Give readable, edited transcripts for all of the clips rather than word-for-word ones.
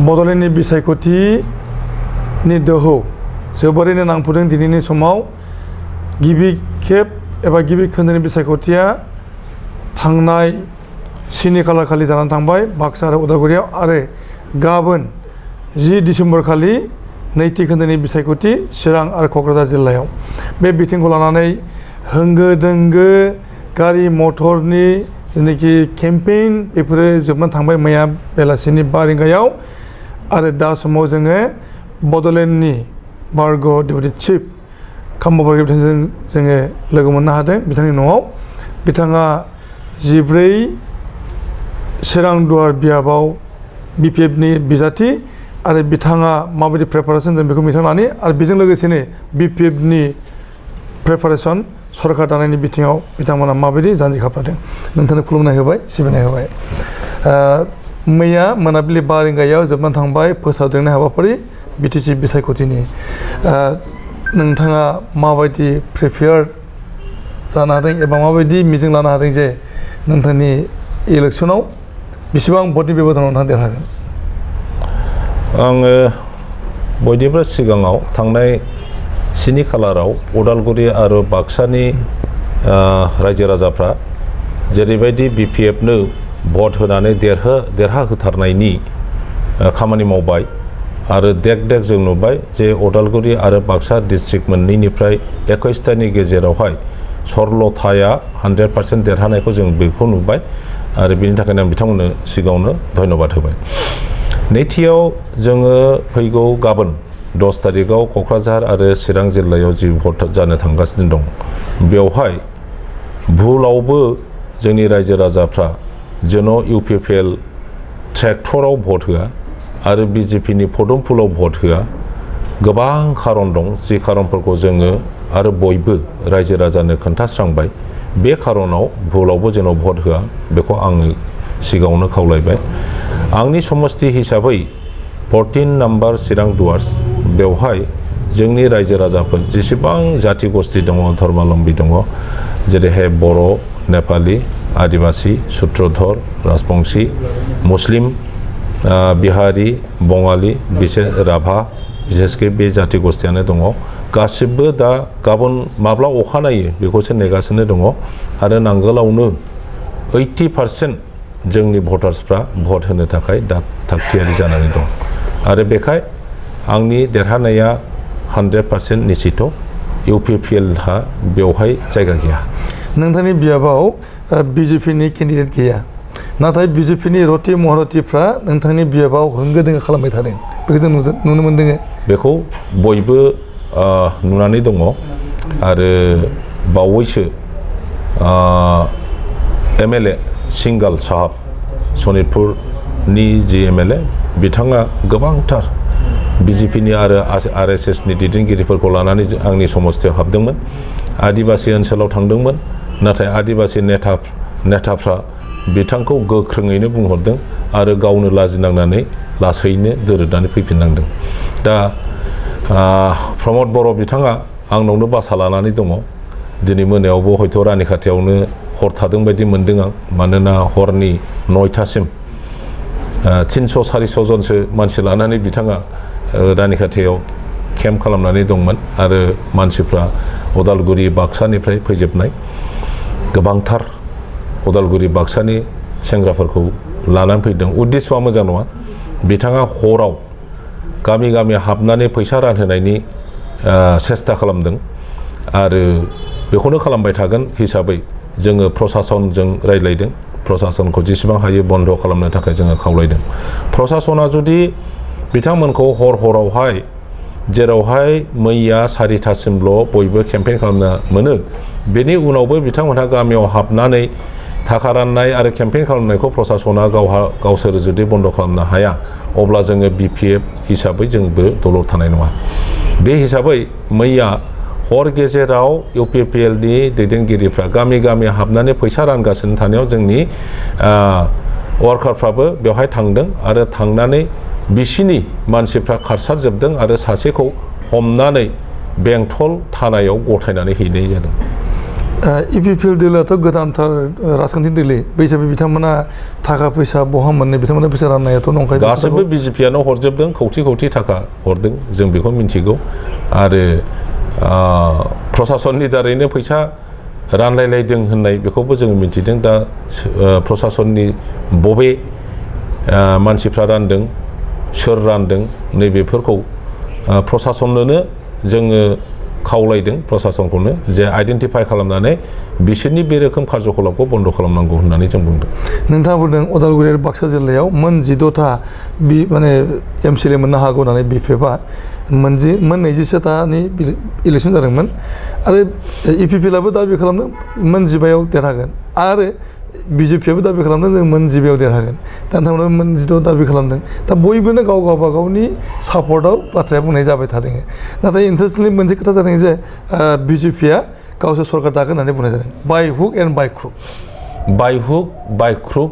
बड'लेण्डनि बिसायख'थिनि दोहौ जोबोरैनो नांफुदों। दिनैनि समाव गिबि खेब एबा गिबि खोन्दोनि बिसायख'थिया थांनाय 7 खालार खालि जानानै थांबाय बाक्सा आरो उदालगुरियाव, आरो गाबोन 10 डिसेम्बर खालि नैथि खोन्दोनि बिसायख'थि चिरां आरो क'क्राझार जिल्लायाव। बे बिथिंखौ लानानै होंगो दोंगो गारि मथरनि जेनाखि केम्पेइन बेफोरो जोबनानै थांबाय मैया बेलासिनि 5 रिंगायाव, आरो दा समाव जोङो बड'लेण्डनि बरगय डेपुटि चिफ खाम्बा बरगय बिथांजों जोङो लोगो मोननो हादों बिथांनि न'आव। बिथाङा 14 चिरां दुवार बियाबाव BPFनि बिजाथि, आरो बिथाङा माबायदि प्रिपारेसन जों बेखौ मिथिना लानि, आरो बेजों लोगोसेनो BPFनि प्रिपारेसन सरकार दानायनि बिथिङाव बिथांमोना माबायदि जानजि खाफ्रादों नोंथांनो खुलुमनाय होबाय, सिबिनाय होबाय। मैया मोनाबिलि 5 रिंगायाव जोबनानै थांबाय फोसावदिंनाय हाबाफारि BTC बिसायख'थिनि। नोंथाङा माबायदि प्रिपेयार जानो हादों एबा माबायदि मिजिं लानो हादों जे नोंथांनि इलेक्सनाव बेसेबां भटनि बेब'धानाव नोंथाङा देरहागोन? आङो बयनिबो सिगाङाव थांनाय 7 खालाराव उदालगुरि आरो बाक्सानि रायजो राजाफ्रा जेरैबायदि BPFनो भट होनानै देरहाहोथारनायनि खामानि मावबाय, आरो देग जों नुबाय जे उदालगुरि आरो बाक्सा डिस्ट्रिक्ट मोननैनिफ्राय 21तानि गेजेरावहाय सरलथाया 100% देरहानायखौ जों बेखौ नुबाय, आरो बेनि थाखायनो आं बिथांमोननो सिगाङावनो धन्यबाद होबाय। नैथियाव जोङो फैगौ गाबोन 10 तारिखआव क'क्राझार आरो चिरां जिल्लायाव जि भट जानो थांगासिनो दं, बेवहाय भुलावबो जोंनि रायजो राजाफ्रा जेन' UPPL ट्रेक्टराव भट होआ आरो BJPनि पदमफुलाव भट होआ। गोबां खारन दं, जि खारनफोरखौ जोङो आरो बयबो रायजो राजानो खोन्थास्रांबाय। बे खारनाव भुलावबो जेन' भट होआ बेखौ आङो सिगाङावनो खावलायबाय। आंनि समस्ति हिसाबै 14 नाम्बार चिरां दुवार्स, बेवहाय जोंनि रायजो राजाफोर जेसेबां जाथि गस्थि दङ, धर्मालम्बी दङ, जेरैहाय बर', नेपालि, आदिबासि, सुत्रधर, राजबंशी, मुस्लिम, बिहारी, बङालि, राभा, बिसेसके बे जाथि गस्थियानो दङ। गासिबो दा गाबोन माब्ला अखानायो बेखौसो नेगासिनो दङ, आरो नांगोलावनो 80% जोंनि भटार्सफ्रा भट होनो थाखाय दा थागथियारि जानानै दं, आरो बेखाय आंनि देरहानाया 100% निश्चित। UPPLहा बेवहाय जायगा गैया। नोंथांनि बियाबाव BJPनि केन्डिडेट गैया, नाथाय BJPनि रथि महरथिफ्रा नोंथांनि बियाबाव होंगो दोंगो खालामबाय थादों, बेखौ जों नुनो मोनदों। बेखौ बयबो नुनानै दङ, आरो बावैसो MLA सिंगाल साहाब सनितपुरनि जि MLA बिथाङा गोबांथार BJPनि आरो RSSनि दैदेनगिरिफोरखौ लानानै आंनि समस्थियाव हाबदोंमोन, आदिबासि ओनसोलाव थांदोंमोन, नाथाय आदिबासि नेताफ्रा बिथांखौ गोख्रोङैनो बुंहरदों, आरो गावनो लाजिनांनानै लासैनो दोरोदनानै फैफिननांदों। दा प्रमद बर' बिथाङा आंनावनो बासा लानानै दङ। दिनै मोनायावबो हयथ' रानिखाथियावनो हर थादों बायदि मोनदों आं, मानोना हरनि 9टासिम 300-400 जनसो मानसि लानानै बिथाङा रानिखाथियाव केम्प खालामनानै दंमोन, आरो मानसिफ्रा उदालगुरि बाक्सानिफ्राय फैजोबनाय गोबांथार उदालगुरि बाक्सानि सेंग्राफोरखौ लानानै फैदों। उद्देश्यआ मोजां नङा। बिथाङा हराव गामि गामि हाबनानै फैसा रानहोनायनि सेस्था खालामदों, आरो बेखौनो खालामबाय थागोन हिसाबै जोङो प्रसासनजों रायज्लायदों। प्रसासनखौ जेसेबां हायो बन्द खालामनो थाखाय जोङो खावलायदों। प्रसासना जुदि बिथांमोनखौ हरावहाय जेरावहाय मैया 4टासिमल' बयबो केम्पेइन खालामनो मोनो, बेनि उनावबो बिथांमोनहा गामियाव हाबनानै थाखा राननाय आरो केम्पेइन खालामनायखौ प्रसासना गावसोर जुदि बन्द खालामनो हाया, अब्ला जोङो BPF हिसाबै जोंबो दलर थानाय नङा। बे हिसाबै मैया हर गेजेराव UPPLनि दैदेनगिरिफ्रा गामि गामि हाबनानै फैसा रानगासिनो थानायाव जोंनि वार्कारफ्राबो बेवहाय थांदों, आरो थांनानै बिसिनि मानसिफ्रा खारसारजोबदों, आरो सासेखौ हमनानै बेंटल थानायाव गथायनानै हैनाय जादों। इपिपिएल दोलोआथ' गोदानथार राजखान्थि दोलो बै हिसाबै बिथांमोना थाखा फैसा बहा मोननो बिथांमोना फैसा राननायाथ' नंखाय गासैबो बिजेपियानो हरजोबदों खौथि थाखा हरदों जों बेखौ मिन्थिगौ आरो प्रसासननि दारैनो फैसा रानलायलायदों होननाय बेखौबो जों मिन्थिदों दा प्रसासननि बबे मानसिफ्रा रानदों सोर रानदों नैबेफोरखौ प्रसासननोनो जोङो खावलायदों प्रसासनखौनो जे आइडेन्टिफाइ खालामनानै बिसोरनि बे रोखोम कार्यकलापखौ बन्द खालामनांगौ होननानै जों बुंदों। नोंथाङा बुंदों उदालगुरि आरो बाक्सा जिल्लायाव मोन 14टा माने एमसिएलए मोननो हागौ होननानै बिपिएफआ मोन 27टानि इलेक्सन जादोंमोन आरो इपिपिएलआबो दाबि खालामदों मोन 15आव देरहागोन आरो बिजेपिआबो दाबि खालामदों जों मोन 15आव देरहागोन दा नोंथांमोना मोन 18 दाबि खालामदों दा बयबोनो गावबा गावनि सापर्टआव बाथ्राया बुंनाय जाबाय थादों नाथाय इन्टारेस्टिंलि मोनसे खोथा जादों जे बिजेपिआ गावसोर सरकार दागोन होननानै बुंनाय जादों by hook and by crook by hook by crook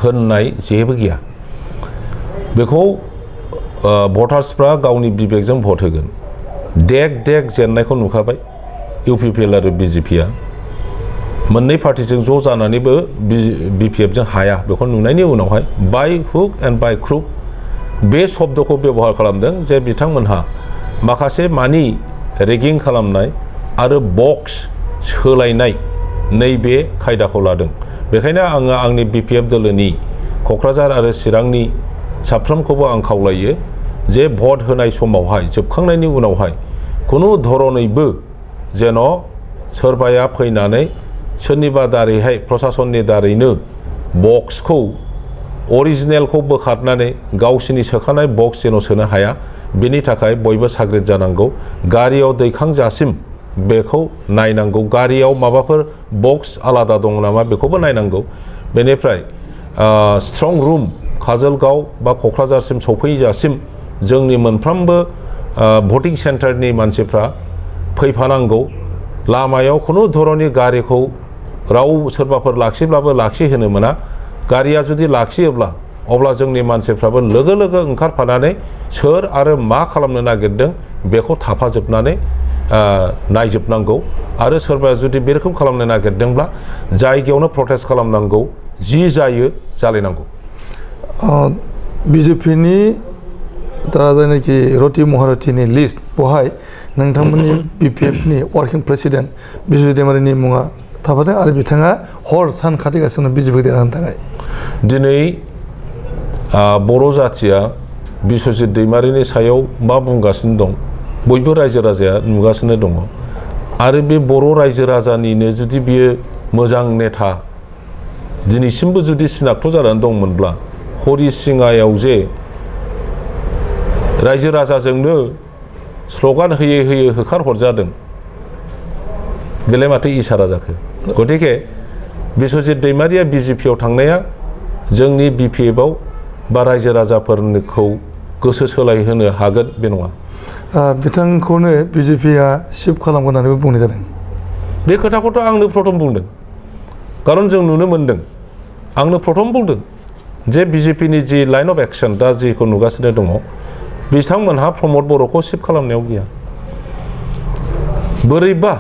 होननाय जेबो गैया बेखौ भटार्सफ्रा गावनि बिबेकजों भट होगोन देग जेननायखौ नुखाबाय इउपिपिएल आरो बिजेपिआ मोननै पार्टिजों ज' जानानैबो बिपिएफजों हाया बेखौ नुनायनि उनावहाय बाय हुक एन्ड बाय क्रुक बे शब्दखौ व्यबहार खालामदों जे बिथांमोनहा माखासे मानि रेगिं खालामनाय आरो बक्स सोलायनाय नैबे खायदाखौ लादों बेखायनो आङो आंनि बिपिएफ दोलोनि क'क्राझार आरो चिरांनि साफ्रोमखौबो आं खावलायो जे भट होनाय समावहाय जोबखांनायनि उनावहाय खुनु धरनैबो जेन' सोरबाया फैनानै सोरनिबा दारैहाय प्रसासननि दारैनो बक्सखौ अरिजिनेलखौ बोखारनानै गावसिनि सोखानाय बक्स जेन' सोनो हाया बेनि थाखाय बयबो साग्रिद जानांगौ गारियाव दैखांजासिम बेखौ नायनांगौ गारियाव माबाफोर बक्स आलादा दं नामा बेखौबो नायनांगौ बेनिफ्राय स्ट्रं रुम काजलगाव बा क'क्राझारसिम सफैजासिम जोंनि मोनफ्रोमबो भटिं सेन्टारनि मानसिफ्रा फैफानांगौ लामायाव खुनु धरननि गारिखौ राव सोरबाफोर लाखिब्लाबो लाखिहोनो मोना गारिया जुदि लाखियोब्ला अब्ला जोंनि मानसिफ्राबो लोगो ओंखारफानानै सोर आरो मा खालामनो नागिरदों बेखौ थाफाजोबनानै नायजोबनांगौ आरो सोरबाया जुदि बे रोखोम खालामनो नागिरदोंब्ला जायगायावनो प्रटेस्ट खालामनांगौ जि जायो जालायनांगौ बिजेपिनि दा जायनाखि रति महारथिनि लिस्ट बहाय नोंथांमोननि बिपिएफनि वार्किं प्रेसिडेन्ट बिश्वजित दैमारिनि मुङा थाफादों आरो बिथाङा हर सान खाथिगासिनो बिजेपि देरहानो थाखाय दिनै बर' जाथिया बिश्वजित दैमारिनि सायाव मा बुंगासिनो दं बयबो रायजो राजाया नुगासिनो दङ आरो बे बर' रायजो राजानिनो जुदि बियो मोजां नेता दिनैसिमबो जुदि सिनाक्थ' जानानै दंमोनब्ला हरिसिङायाव जे रायजो राजाजोंनो स्ल'गान होयै होखारहरजादों बेलाय माथो इसारा जाखो गतिके बिश्वजित दैमारिया बिजेपिआव थांनाया जोंनि बिपिएफआव बा रायजो राजाफोरखौ गोसो सोलायहोनो हागोन बे नङा बिथांखौनो बिजेपिआ शिफ्ट खालामगोन होननानैबो बुंनाय जादों बे खोथाखौथ' आंनो प्रथम बुंदों खारन जों नुनो मोनदों आंनो प्रथम बुंदों जे बिजेपिनि जि लाइन अफ एक्शन दा जिखौ नुगासिनो दङ बिथांमोनहा प्रमद बर'खौ शिफ्ट खालामनायाव गैया बोरैबा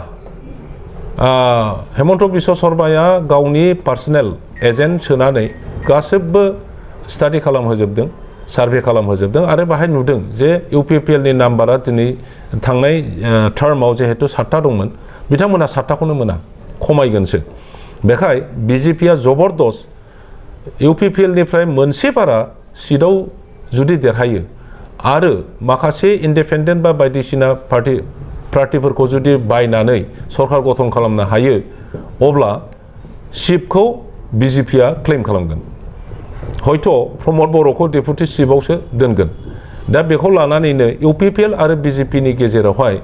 हेमन्त बिश्व शर्माया गावनि पार्सनेल एजेन्ट सोनानै गासिबो स्टाडि खालामहोजोबदों सार्भे खालामहोजोबदों आरो बाहाय नुदों जे इउपिपिएलनि नाम्बारा दिनै थांनाय टार्माव जिहेतु 7टा दंमोन बिथांमोनहा 7टाखौनो मोना खमायगोनसो बेखाय बिजेपिआ जबरदस्त इउपिपिएलनिफ्राय मोनसे बारा सीटआव जुदि देरहायो आरो माखासे इन्डिपेन्डेन्ट बा बायदिसिना पार्टिफोरखौ जुदि बायनानै सरकार गठन खालामनो हायो अब्ला सिटखौ बिजेपिआ क्लेम खालामगोन हयथ' प्रमद बर'खौ डेपुटि चिफआवसो दोनगोन दा बेखौ लानानैनो इउपिपिएल आरो बिजेपिनि गेजेरावहाय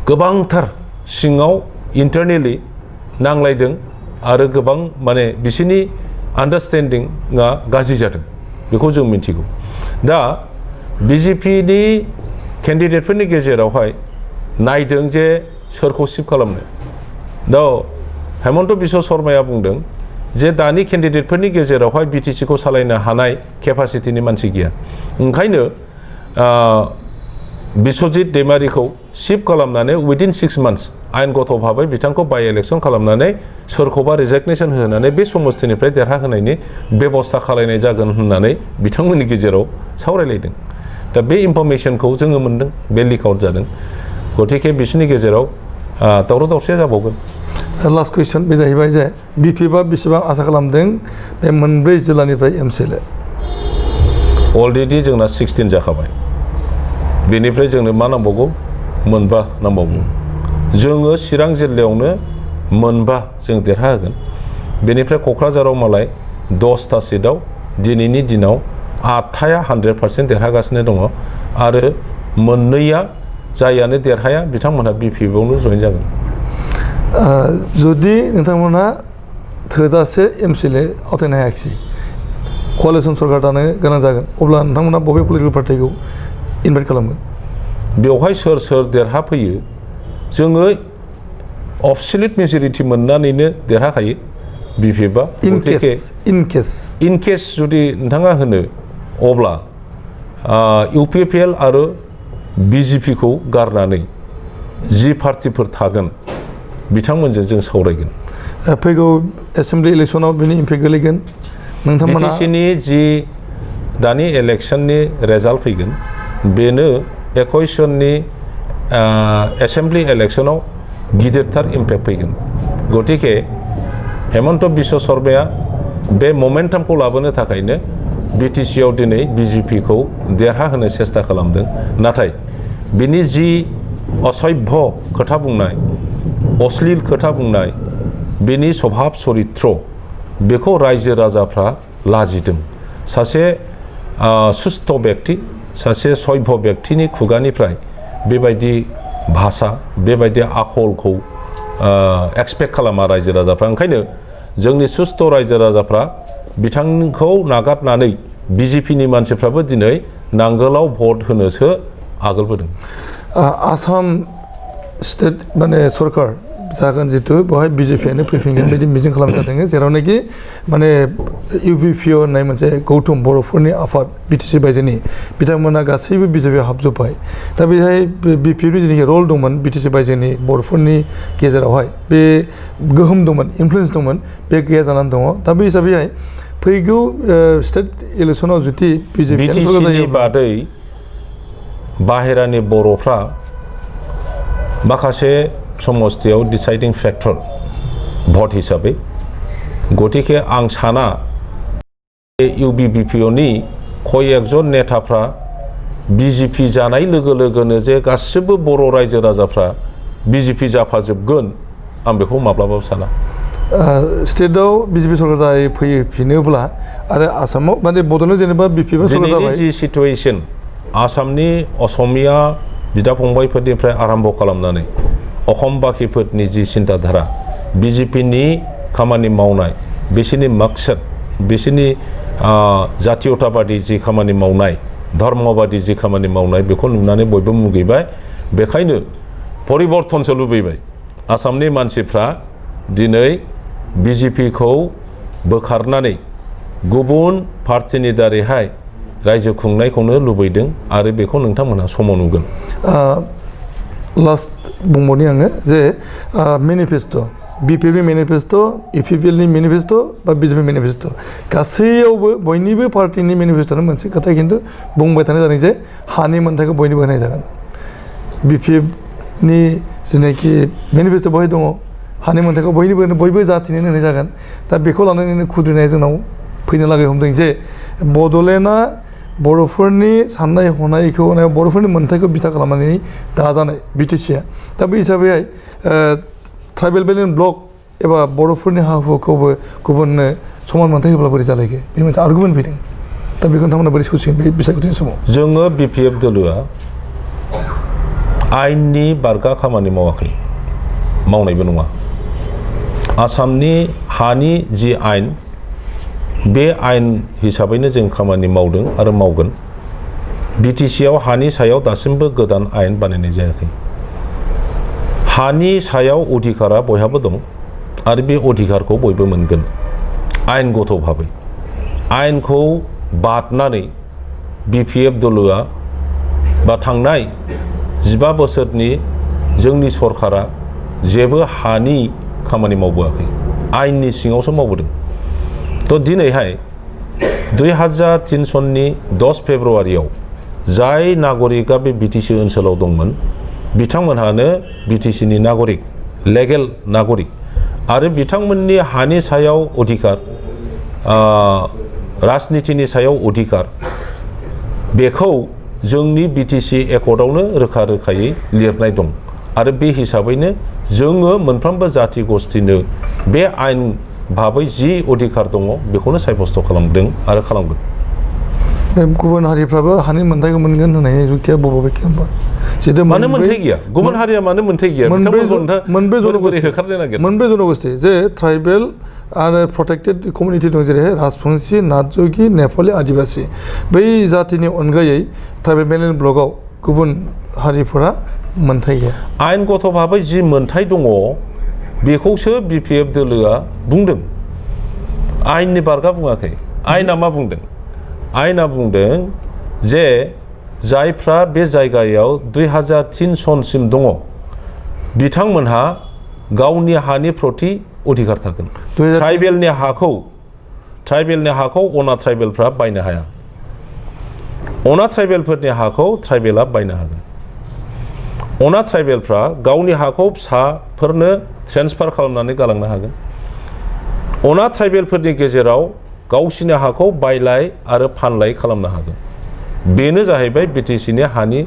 गोबांथार सिङाव इन्टारनेलि नांलायदों आरो गोबां माने बिसोरनि आन्डारस्टेन्डिंआ गाज्रि जादों बेखौ जों मिन्थिगौ दा बिजेपिनि केन्डिडेटफोरनि गेजेरावहाय नायदों जे सोरखौ शिफ्ट खालामनो दा हेमन्त बिश्व शर्माया बुंदों जे दानि केन्डिडेटफोरनि गेजेरावहाय बिटिसिखौ सालायनो हानाय केपासिटिनि मानसि गैया ओंखायनो बिश्वजित दैमारिखौ शिफ्ट खालामनानै उइदिन 6 मान्थ्स आयेनगत भाबै बिथांखौ बाय इलेक्सन खालामनानै सोरखौबा रिजाग्नेसन होनानै बे समस्तिनिफ्राय देरहाहोनायनि बेबस्था खालायनाय जागोन होननानै बिथांमोननि गेजेराव सावरायलायदों दा बे इनफरमेसनखौ जोङो मोनदों बे लिक आउट जादों गतिके बिसोरनि गेजेराव दावराव दावसिया जाबावगोन लास्ट कुइसन बे जाहैबाय जे बिपिएफआ बेसेबां आसा खालामदों बे मोनब्रै जिल्लानिफ्राय एमसिएलए अलरेडि जोंना 16 जाखाबाय बेनिफ्राय जोंनो मा नांबावगौ मोनबा नांबावगौ जोङो चिरां जिल्लायावनो मोनबा जों देरहाहोगोन बेनिफ्राय क'क्राझाराव मालाय 10टा सिटआव दिनैनि दिनाव 8थाया 100% देरहागासिनो दङ आरो मोननैया जायानो देरहाया बिथांमोनहा बिपिएफआवनो जइन जागोन जुदि नोंथांमोनहा थोजासे एमसिएलए आवथायनो हायाखिसै क'लिसन सरकार दानो गोनां जागोन अब्ला नोंथांमोनहा बबे पलिटिकेल पार्टिखौ इनभाइट खालामगोन बेवहाय सोर सोर देरहाफैयो जोङो अबसलिउट मेजरिटि मोननानैनो देरहाखायो बिपिएफआ इन केस जुदि नोंथाङा होनो अब्ला इउपिपिएल आरो बिजेपिखौ गारनानै जि पार्टिफोर थागोन बिथांमोनजों जों सावरायगोन फैगौ एसेम्बलि इलेक्सनाव बिनि इम्पेक्ट गोलैगोन नोंथांमोना बिटिसिनि जि दानि इलेक्सननि रेजाल्ट फैगोन बेनो 21 सननि एसेम्बलि इलेक्सनाव गिदिरथार इम्पेक्ट फैगोन गतिके हेमन्त बिश्व शर्माया बे मोमेन्टामखौ लाबोनो थाखायनो बिटिसिआव दिनै बिजेपिखौ देरहाहोनो सेस्था खालामदों नाथाय बिनि जि असभ्य खोथा बुंनाय अश्लील खोथा बुंनाय बिनि स्वभाब चरित्र बेखौ रायजो राजाफ्रा लाजिदों सासे सुस्थ व्यक्ति सासे सभ्य व्यक्तिनि खुगानिफ्राय बेबायदि भाषा बेबायदि आखलखौ एक्सपेक्ट खालामा रायजो राजाफ्रा ओंखायनो जोंनि सुस्थ रायजो राजाफ्रा बिथांखौ नागारनानै बिजेपिनि मानसिफ्राबो दिनै नांगोलाव भट होनोसो आगोलबोदों आसाम स्टेट माने सरकार जागोन जितु बेवहाय बिजेपियानो फैफिनगोन बायदि मिजिं खालामनाय जादों जेरावनाखि माने इउपिपिअ होननाय मोनसे गौथुम बर'फोरनि आफाद बिटिसि बायजोनि बिथांमोना गासैबो बिजेपिआव हाबजोब्बाय दा बेहाय बिपिएफनि जेनाखि रल दंमोन बिटिसि बायजोनि बर'फोरनि गेजेरावहाय बे गोहोम दंमोन इनफ्लुयेन्स दंमन बे गैया जानानै दङ दा बे हिसाबैहाय फैगौ स्टेट इलेक्सनाव जुदि बिटिसिनि बादै बाहेरानि बर'फ्रा माखासे समस्तियाव डिसाइडिं फैक्टर भट हिसाबै गतिके आं साना इउबिपिअनि कय एकजन नेताफ्रा बिजेपि जानाय लोगो लोगोनो जे गासिबो बर' रायजो राजाफ्रा बिजेपि जाफाजोबगोन आं बेखौ माब्लाबाबो साना स्टेटआव बिजेपि सरकार फैफिनोब्ला आरो आसामाव माने बड'लेण्ड जेनेबा बिपिएफ सरकार जाबाय जि सिटुएसन आसामनि असमिया बिदा फंबायफोरनिफ्राय आरम्भ खालामनानै अखम बाखिफोरनि जि सिन्ताधारा बिजेपिनि खामानि मावनाय बिसोरनि मकसद बिसोरनि जातीयताबादि जि खामानि मावनाय धर्मबादि जि खामानि मावनाय बेखौ नुनानै बयबो मुगैबाय बेखायनो परिबर्तनसो लुबैबाय आसामनि मानसिफ्रा दिनै बिजेपिखौ बोखारनानै गुबुन पार्टिनि दारैहाय रायजो खुंनायखौनो लुबैदों आरो बेखौ नोंथांमोनहा समाव नुगोन लास्ट बुंबावनि आङो जे मेनिफेस्ट' बिपिएफनि मेनिफेस्ट' इउपिपिएलनि मेनिफेस्ट' बा बिजेपि मेनिफेस्ट' गासैयावबो बयनिबो पार्टिनि मेनिफेस्ट'आनो मोनसे खोथा खिन्थु बुंबाय थानाय जादों जे हानि मोन्थाइखौ बयनिबो होनाय जागोन बिपिएफनि जेनाखि मेनिफेस्ट' बहाय दङ हानि मोन्थाइखौ बयबो जातिनो होनाय जागोन दा बेखौ लानानैनो खुद्रिनाया जोंनाव फैनो लागै हमदों जे बड'लेण्डआ बर'फोरनि साननाय हनायखौ बर'फोरनि मोन्थाइखौ बिथा खालामनानै दाजानाय बिटिसिआ दा बे हिसाबैहाय ट्राइबेल बेल्ट एन्ड ब्लक एबा बर'फोरनि हा हुखौबो गुबुननो समान मोन्थाइ होब्ला बोरै जालायगोन बे मोनसे आर्गुमेन्ट फैदों दा बेखौ नोंथांमोना बोरै सौसिगोन बे बिसायख'थिनि समाव जोङो बिपिएफ दोलोआ आयेननि बारगा खामानि मावाखै मावनायबो नङा आसामनि हानि जि आयेन बे आयेन हिसाबैनो जों खामानि मावदों आरो मावगोन बिटिसिआव हानि सायाव दासिमबो गोदान आयेन बानायनाय जायाखै हानि सायाव अधिकारा बयहाबो दं आरो बे अधिकारखौ बयबो मोनगोन आयेनगत भाबै आयेनखौ बारनानै बिपिएफ दोलोआ बा थांनाय 15 बोसोरनि जोंनि सरकारा जेबो हानि खामानि मावबोआखै आयेननि सिङावसो मावबोदों थ' दिनैहाय 2003 सननि 10 फेब्रुवारियाव जाय नागरिकआ बे बिटिसि ओनसोलाव दंमोन बिथांमोनहानो बिटिसिनि नागरिक लेगेल नागरिक आरो बिथांमोननि हानि सायाव अधिकार राजनितिनि सायाव अधिकार बेखौ जोंनि बिटिसि एकर्डआवनो रोखा रोखायै लिरनाय दं आरो बे हिसाबैनो जोङो मोनफ्रोमबो जाथि गस्थिनो बे आयेन भाबै जि अधिकार दङ बेखौनो सायबस्थ' खालामदों आरो खालामगोन गुबुन हारिफ्राबो हानि मोनथायखौ मोनगोन होननाय जुक्तिया बबेबायदि होनबा मानो मोनथाय गैया गुबुन हारिया मानो मोनथाय गैया मोनब्रै जनगोष्ठी जे ट्राइबेल आरो प्रोटेक्टेड कमिउनिटि दं जेरैहाय राजबंशी नाथजोगी नेपालि आदिबासी बै जातिनि अनगायै ट्राइबेल मेनलेन्ड ब्लकआव गुबुन हारिफोरा मोनथाय गैया आयेनगत भाबै जि मोनथाय दङ बेखौसो बिपिएफ दोलोआ बुंदों आयेननि बारगा बुङाखै आयेना मा बुंदों आयेना बुंदों जे जायफ्रा बे जायगायाव 2003 सनसिम दङ बिथांमोनहा गावनि हानि प्रति अधिकार थागोन ट्राइबेलनि हाखौ अना ट्राइबेलफ्रा बायनो हाया अना ट्राइबेलफोरनि हाखौ ट्राइबेला बायनो हागोन अना ट्राइबेलफ्रा गावनि हाखौ फिसाफोरनो ट्रेन्सफार खालामनानै गालांनो हागोन अना ट्राइबेलफोरनि गेजेराव गावसिनि हाखौ बायलाय आरो फानलाय खालामनो हागोन बेनो जाहैबाय बिटिसिनि हानि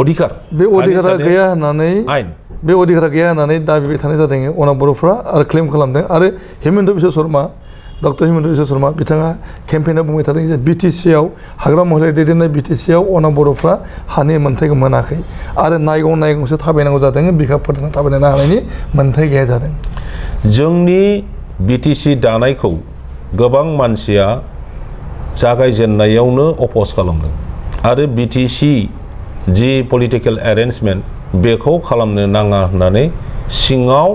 अधिकार बे अधिकारा गैया होननानै आयेन बे अधिकारा गैया होननानै दाबिबाय थानाय जादों अना बर'फ्रा आरो क्लेम खालामदों आरो हेमन्त बिश्व शर्मा डक्टर हेमन्त बिश्व शर्मा बिथाङा केम्पेइनाव बुंबाय थादों जे बिटिसिआव हाग्रा महिलारि दैदेननाय बिटिसिआव अना बर'फ्रा हानि मोनथायखौ मोनाखै आरो नायगंसो थाबायनांगौ जादों बिखा फोथांना थाबायनो हानायनि मोनथाय गैया जादों जोंनि बिटिसि दानायखौ गोबां मानसिया जागायजेननायावनो अपोज खालामदों आरो बिटिसि जि पलिटिकेल एरेन्जमेन्ट बेखौ खालामनो नाङा होननानै सिङाव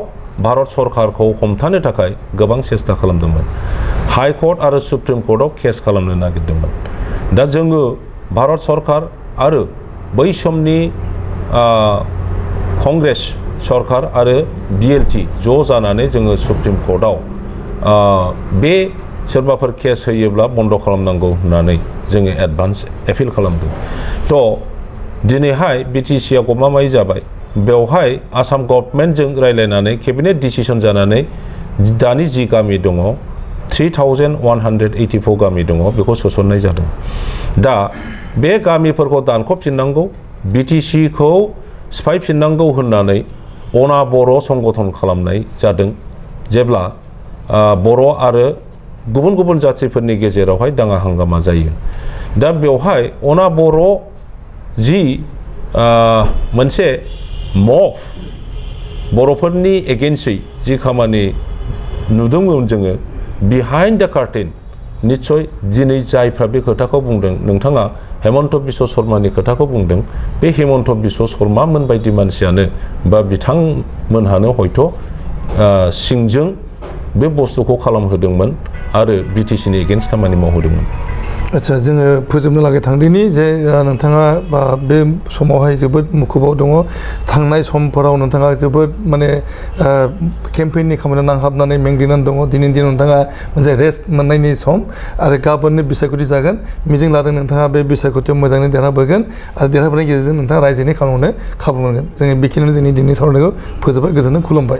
भारत सरकारखौ हमथानो थाखाय गोबां सेस्था खालामदोंमोन हाइ कर्ट आरो सुप्रिम कर्टआव केस खालामनो नागिरदोंमोन दा जोङो भारत सरकार आरो बै समनि कंग्रेस सरकार आरो बिएलटि ज' जानानै जोङो सुप्रिम कर्टआव बे सोरबाफोर केस होयोब्ला बन्द खालामनांगौ होननानै जोङो एडभान्स एपिल खालामदों थ' दिनैहाय बिटिसिआ गमामायै जाबाय बेवहाय आसाम गभर्नमेन्टजों रायलायनानै केबिनेट डिसिसन जानानै दानि जि गामि दङ 3184 गामि दङ बेखौ सोसननाय जादों दा बे गामिफोरखौ दानख'फिननांगौ बिटिसिखौ सिफायफिननांगौ होननानै अना बर' संगठन खालामनाय जादों जेब्ला बर' आरो गुबुन गुबुन जातिफोरनि गेजेरावहाय दाङा हांगामा जायो दा बेवहाय अना बर' जि मोनसे मफ बर'फोरनि एगेन्स्टै जि खामानि नुदोंमोन जोङो बिहाइन्ड द कार्टेन निस्सय दिनै जायफ्रा बे खोथाखौ बुंदों नोंथाङा हेमन्त बिश्व शर्मानि खोथाखौ बुंदों बे हेमन्त बिश्व शर्मामोन बायदि मानसियानो बा बिथांमोनहानो हयथ' सिंजों बे बुस्थुखौ खालामहोदोंमोन आरो बिटिसिनि एगेन्स्ट खामानि मावहोदोंमोन आच्छा जोङो फोजोबनो लागै थांदिनि जे नोंथाङा बे समावहाय जोबोद मुखुबाव दङ थांनाय समफोराव नोंथाङा जोबोद माने केम्पेइननि खामानियाव नांहाबनानै मेंग्लिनानै दङ दिनैनि दिनाव नोंथाङा मोनसे रेस्ट मोननायनि सम आरो गाबोननो बिसायख'थि जागोन मिजिं लादों नोंथाङा बे बिसायख'थियाव मोजाङै देरहाबोगोन आरो देरहाबोनायनि गेजेरजों नोंथाङा रायजोनि खामानि मावनो खाबु मोनगोन जोङो बेखिनियावनो जोंनि दिनैनि सावरायनायखौ फोजोबबाय गोजोननाय खुलुमबाय